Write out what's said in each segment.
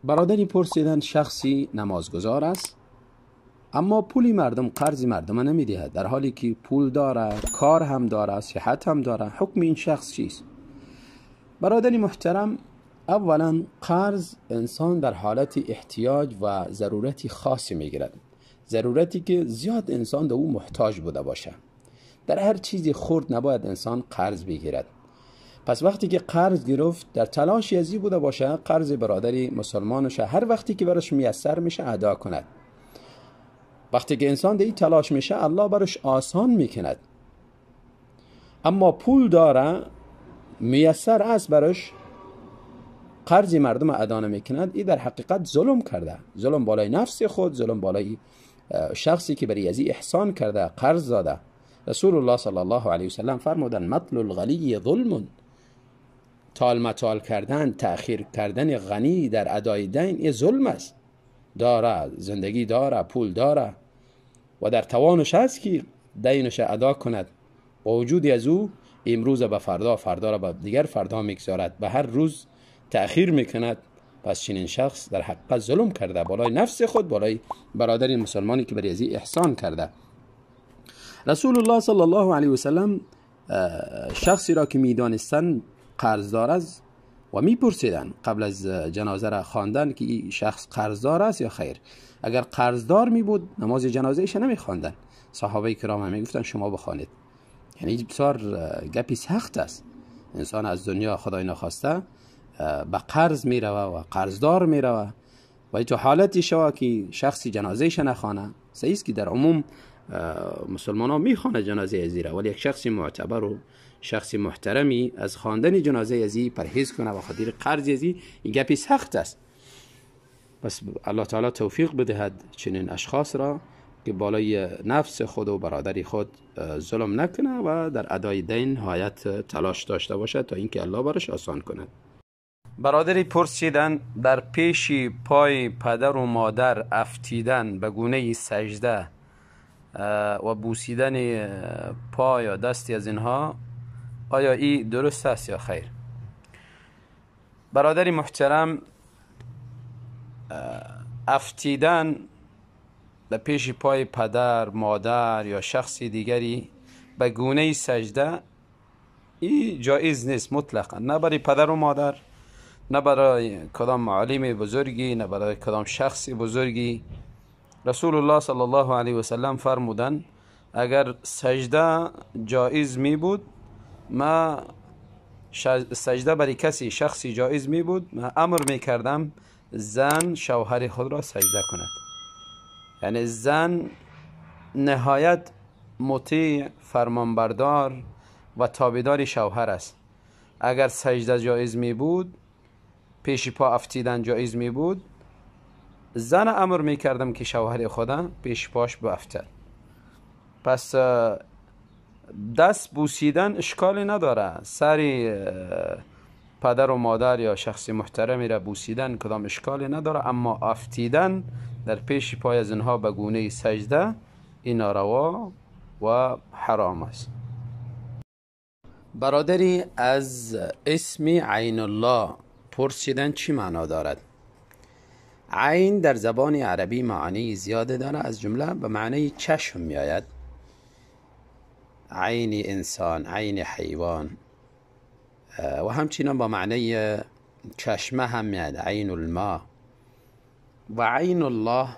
برادری پرسیدن شخصی نمازگزار است اما پولی مردم، قرض مردم نمیدهد، در حالی که پول داره، کار هم داره، صحت هم داره، حکم این شخص چیست؟ برادری محترم، اولا قرض انسان در حالت احتیاج و ضرورتی خاصی میگیرد، ضرورتی که زیاد انسان به او محتاج بوده باشه. در هر چیزی خرد نباید انسان قرض بگیرد. پس وقتی که قرض گرفت در تلاش ازی بوده باشه قرض برادری مسلمانش هر وقتی که براش میسر میشه ادا کند. وقتی که انسان در این تلاش میشه الله براش آسان میکند. اما پول داره، میسر است براش، قرض مردم ادا نمیکند، این در حقیقت ظلم کرده، ظلم بالای نفس خود، ظلم بالای شخصی که برای ازی احسان کرده، قرض داده. رسول الله صلی الله علیه وسلم فرمودن مطل الغنی ظلم، تال مطال کردن، تأخیر کردن غنی در ادای دین این ظلم است. داره، زندگی داره، پول داره و در توانش هست که دینش ادا کند، با وجودی از او امروز به فردا، فردا را به دیگر فردا میگذارد، به هر روز تأخیر میکند. پس چنین شخص در حقیقت ظلم کرده بالای نفس خود، بالای برادر مسلمانی که برای ازی احسان کرده. رسول الله صلی الله علیه وسلم شخصی را که میدانستن قرضدار است و میپرسیدن قبل از جنازه را خواندن که این شخص قرضدار است یا خیر. اگر قرضدار می بود نماز جنازه ایش نمیخواندن، صحابه کرام هم میگفتن شما بخوانید. یعنی بسیار گپی سخت است، انسان از دنیا خدای نخواسته به قرض میروه و قرضدار میروه و تو حالتی شوه که شخصی جنازه ایش نخوانه. صحیح است که در عموم مسلمان ها میخوانه جنازه ازی را، ولی یک شخص معتبر و شخص محترمی از خواندن جنازه ازی پرهیز کنه و خاطر قرض ازی، این گپی سخت است. پس الله تعالی توفیق بدهد چنین اشخاص را که بالای نفس خود و برادر خود ظلم نکنه و در ادای دین نهایت تلاش داشته باشد تا اینکه الله برش آسان کند. برادری پرسیدن در پیش پای پدر و مادر افتیدن به گونه سجده و بوسیدن پا یا دستی از اینها آیا ای درست است یا خیر؟ برادر محترم، افتیدن به پیش پای پدر، مادر یا شخص دیگری به گونه سجده ای جایز نیست مطلقا، نه برای پدر و مادر، نه برای کدام معلم بزرگی، نه برای کدام شخص بزرگی. رسول الله صلی الله علیه و سلم فرمودن اگر سجده جایز می بود، ما سجده برای کسی شخصی جایز می بود، ما امر می کردم زن شوهر خود را سجده کند. یعنی زن نهایت مطیع، فرمانبردار و تابعدار شوهر است. اگر سجده جایز می بود، پیش پا افتیدن جایز می بود، زن امر می کردم که شوهر خودم پیش پاش بافتد. پس دست بوسیدن اشکالی نداره، سری پدر و مادر یا شخص محترمی را بوسیدن کدام اشکالی نداره، اما افتیدن در پیش پای از اینها به گونه سجده این ناروا و حرام است. برادری از اسم عین الله پرسیدن چی معنا دارد؟ عین در زبان عربی معنی زیاده داره، از جمله به معنی چشم می آید، عین انسان، عین حیوان، و همچنین با معنی چشمه هم می آید، عین الماء. و عین الله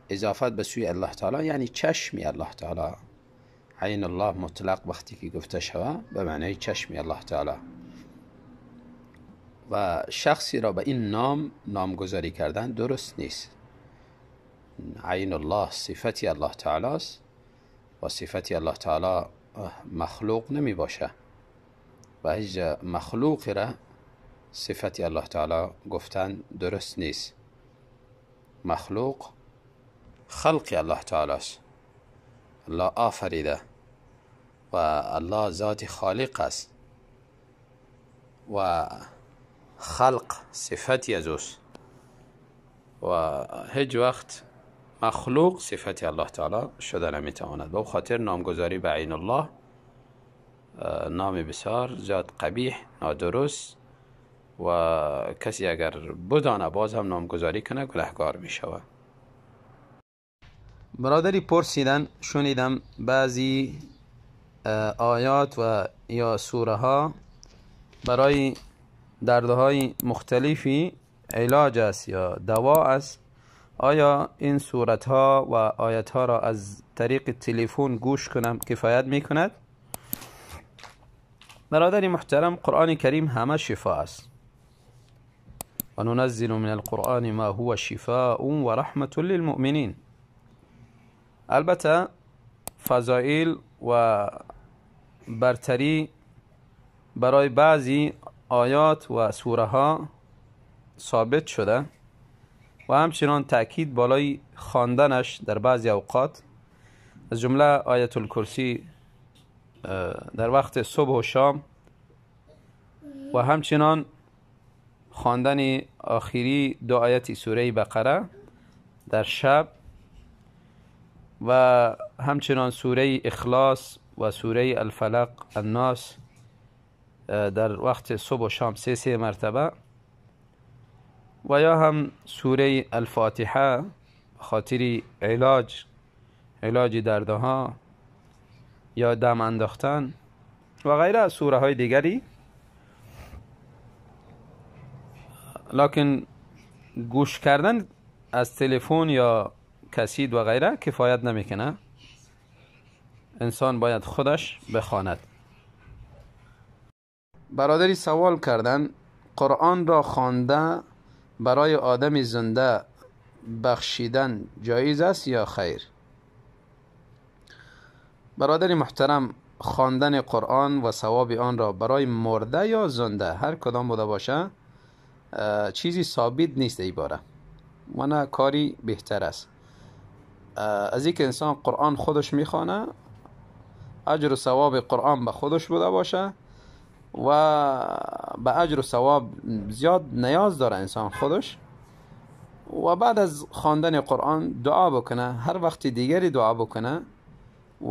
اضافت به سوی الله تعالی یعنی چشمی الله تعالی. عین الله مطلق وقتی که گفته شود به معنی چشمی الله تعالی، و شخصی را به این نام نامگذاری کردن درست نیست. عین الله صفتی الله تعالی است و صفتی الله تعالی مخلوق نمی باشه و هیچ مخلوقی را صفتی الله تعالی گفتن درست نیست. مخلوق خلق الله تعالی است، الله آفریده و الله ذات خالق است و خلق صفتی از اوست و هیچ وقت مخلوق صفتی الله تعالی شده نمیتواند. به خاطر نامگذاری به عین الله نام بسیار زیاد قبیح، نادرست و کسی اگر بدانه باز هم نامگذاری کنه گناهکار می شود. برادری پرسیدن، شنیدم بعضی آیات و یا سوره ها برای دردهای مختلفی علاج است یا دوا است، آیا این سورت ها و آیت ها را از طریق تلفن گوش کنم کفایت می کند؟ برادر محترم، قرآن کریم همه شفا است. و ننزل من القرآن ما هو شفاء و رحمة للمؤمنین. البته فضائل و برتری برای بعضی آیات و سوره ها ثابت شده و همچنان تأکید بالای خواندنش در بعضی اوقات، از جمله آیت الکرسی در وقت صبح و شام و همچنان خواندن آخری دو آیت سوره بقره در شب و همچنان سوره اخلاص و سوره الفلق الناس در وقت صبح و شام سه مرتبه و یا هم سوره الفاتحه خاطر علاج دردها یا دم انداختن و غیره از سوره های دیگری. لکن گوش کردن از تلفن یا کسید و غیره کفایت نمیکنه، انسان باید خودش بخواند. برادری سوال کردن، قرآن را خوانده برای آدم زنده بخشیدن جایز است یا خیر؟ برادر محترم، خواندن قرآن و ثواب آن را برای مرده یا زنده هر کدام بوده باشه چیزی ثابت نیست ای باره و نه کاری بهتر است. از اینکه انسان قرآن خودش میخوانه اجر و ثواب قرآن به خودش بوده باشه و به اجر و ثواب زیاد نیاز داره انسان خودش، و بعد از خواندن قرآن دعا بکنه، هر وقت دیگری دعا بکنه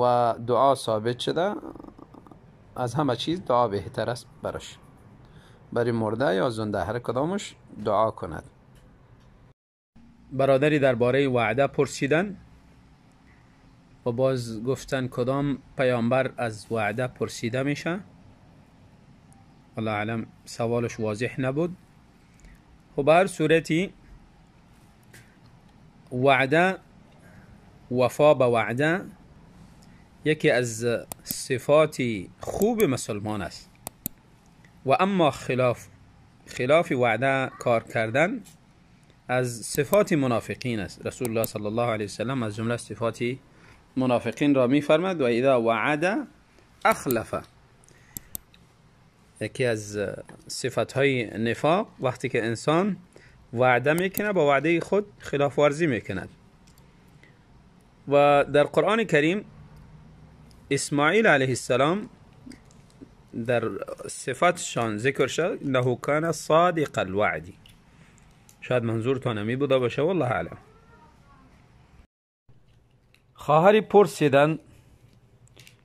و دعا ثابت شده، از همه چیز دعا بهتر است براش، برای مرده یا زنده هر کدامش دعا کند. برادری درباره وعده پرسیدن و باز گفتن کدام پیامبر از وعده پرسیده میشه؟ الله اعلم، سوالش واضح نبود. خب هر صورتی وعده، وفا به وعده یکی از صفات خوب مسلمان است و اما خلاف وعده کار کردن از صفات منافقین است. رسول الله صلی الله علیه وسلم از جمله صفات منافقین را میفرماد و اذا وعد اخلف. یکی از صفات های نفاق وقتی که انسان وعده میکنه با وعده خود خلاف ورزی میکند. و در قرآن کریم اسماعیل علیه السلام در صفاتشان ذکر شد انه کان صادق الوعد. شاید منظورتان همی بوده باشه، والله اعلم. خواهری پرسیدن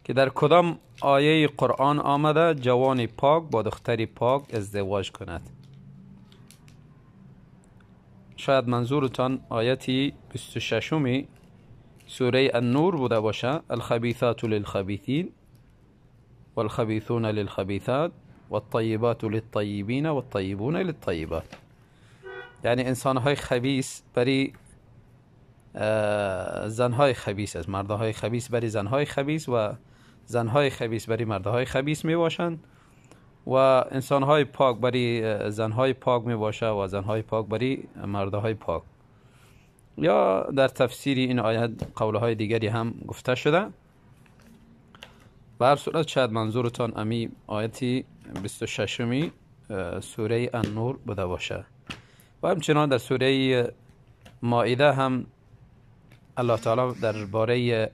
که در کدام آیه قرآن آمده جوان پاک با دختری پاک ازدواج کند؟ شاید منظورتان آیتی 26 سوره النور بوده باشه، الخبیثات للخبیثین والخبیثون للخبیثات والطیبات للطیبین والطیبون للطیبات. یعنی انسانهای خبیث برای زنهای خبیث است، مردهای خبیث برای زنهای خبیث و زنهای خبیث برای مردهای خبیث می باشند و انسانهای پاک برای زنهای پاک می باشه و زنهای پاک برای مردهای پاک. یا در تفسیر این آیت قولهای دیگری هم گفته شده. به هر صورت شاید منظورتان امی آیتی 26 سوره النور بوده باشه. و همچنان در سوره مائده هم الله تعالی درباره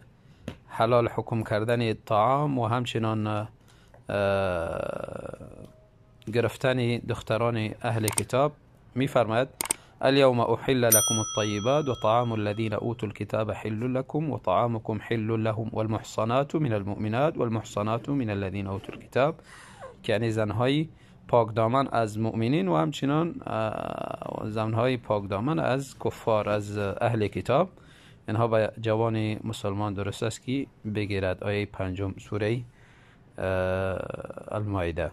حلال حکم کردن طعام و همچنان گرفتن دختران اهل کتاب میفرماید اليوم أحل لكم الطيبات وطعام الذين أوتوا الكتاب حل لكم وطعامكم حل لهم والمحصنات من المؤمنات والمحصنات من الذين أوتوا الكتاب. یعنی زنهای پاکدامن از مؤمنین و همچنان زنهای پاکدامن از کفار، از اهل کتاب، اینها به جوان مسلمان درست است که بگیرد. آیه پنجم سوره المائده.